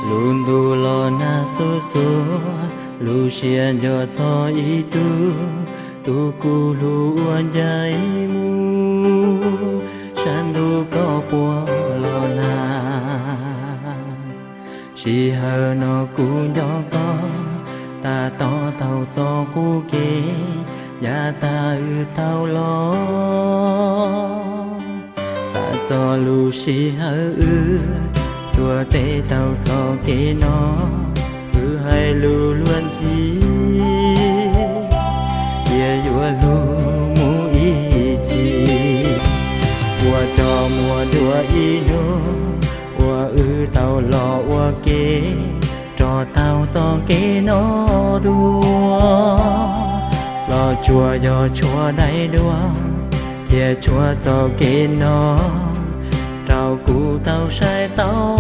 Lub ntuj los nag xuj xuav, lub siab nco txog ib tug, tus kuv hlub uas ncaim mus, sab ntuj koj puas los nag? Sij hawm no kuv nco koj, tab tom taug txoj qub kev, yav tag wb tau los. Xav txog lub sij hawm wb tuaj tes taug txoj kev no, wb hais lus luag ntxhi, cia yuav luag mus ib txhis. Ua rau muaj dua ib hnub uas wb tau los ua ke, rov taug txoj kev no dua. Los tsuas yog tshuav daim duab, thiab tshuav txoj kev no rau kuv tau saib tau.